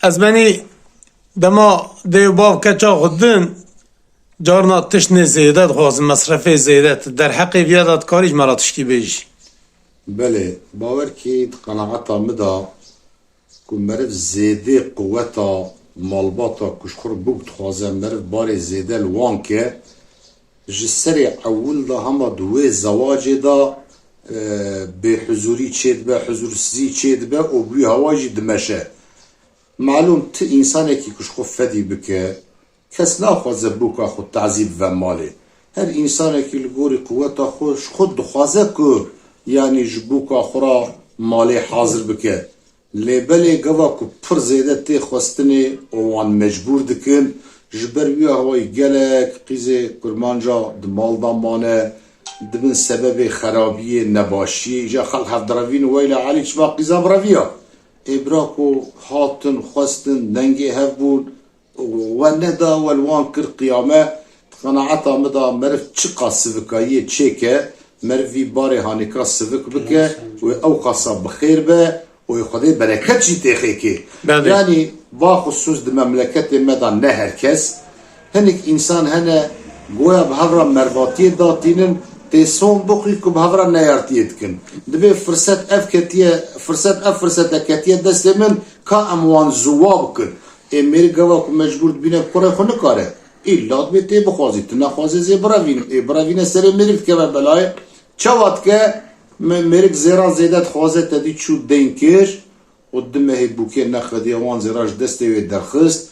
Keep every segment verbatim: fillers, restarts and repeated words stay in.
Ez benî dema dê û bav keça xwe din, carna tiştê zêde dixwazin, mesrefê zêde. Tu derheqê viya de dikarî ji me re tiştî bêjî? Belê, bawer kî di qenaeta min de ku meriv zêdê quweta malbata ku ji xwe re bûk dixwaze, meriv barê zêde li wan ke, ji serê ewil de hema di wê zewacê de, e, bêhuzûrî çêdibe, huzûrsizî çêdibe û bi wî hewa jî dimeşe. Malûm, ti însanekî ku ji xwe fedî bike, kes naxwaze bûka xwe tazî bive malê. Her însanekî li gorî quweta xwe ji xwe dixwaze ku, yanî ji bûka xwe re malê hazir bike. Lê belê gava ku pir zêde tê xwestinê û wan mecbûr dikin, ji ber wî hawayî gelek qîzê kurmanca di mal de mane, dibin sebebê xerabiyê, nebaşiyê. Îja xelk hevdirevîn, weyla Elî çima qîza bireviya? Ê bira ku hatin, xwestin, dengê hev bûn, we neda, we li wan kir qiyame. Di qenaeta min de meriv çiqas sivikayiyê çêke, meriv vî barê hanêka sivik bike û ew qasa bi xêr be û Xwedê bereket jî têxê kê. Belê. Yanî, baxusûs di memleketê me de ne her kes, hinek însan hene goya bi hev re mervatiyê datînin, tê son bixwî ku bi hev re neyartiyê dikin. Dibê firset ev ketiye, firset ev firsete ketiye destê min, ka em wan ziwa bikin. Ê mêrik gava ku mecbûr dibîne kurê xwe nikare. Îlla dibê tê bixwazî, tu nexwazê zê birevînim. Ê birevîne serê mêrik dikeve belayê. Çawa dike? Me-, mêrik zêra zêde dixwaze, te dî çû deyn kir û du mehê bûkê nexwediye, wan zêra ji destê wê derxist.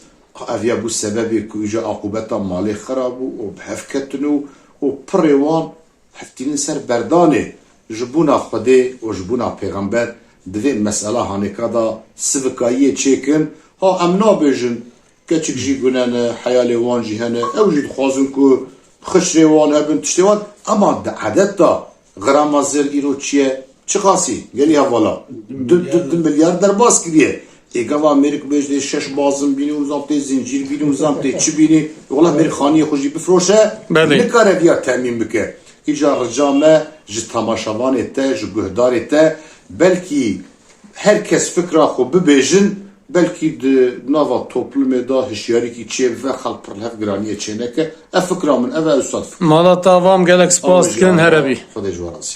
Ev ya bû sebebê ku îja aqûbeta malê xira bû û bi hev ketin û, û pirê wan hevtînin ser berdanê. Ji bûna Xwedê û ji bûna pêxember divê mesela hanêka da sivikayiyê çêkin. Ha, em nabêjin keçik jî gune ne, heyalê wan jî hene. Ew jî dixwazin ku xişrê wan hebin, tiştê wan. Ema di edet da grama zêr îro çi ye? Çiqasî? Gelî hevala. Du, du, du milyar derbas kiriye. Ê gava mêrik bêj dê şeş bazin bînî û nizam tê zincîr bînî û nizam tê çi bînî. Wela mêrik xaniyê xwe jî bifroşe, Belê. nikare viya temîn bike. Îca rica me ji temaşevanê te, ji guhdarê te, belkî her kes fikra xwe bibêjin, belkî di nava toplumê de hişyarîkî çêbive, xelk pir li hev giraniyê çêneke. Ev fikra min ev e, Ustad Fikret. Mala te ava, em gelek spas dikin, here bî. Xwedê ji we razî.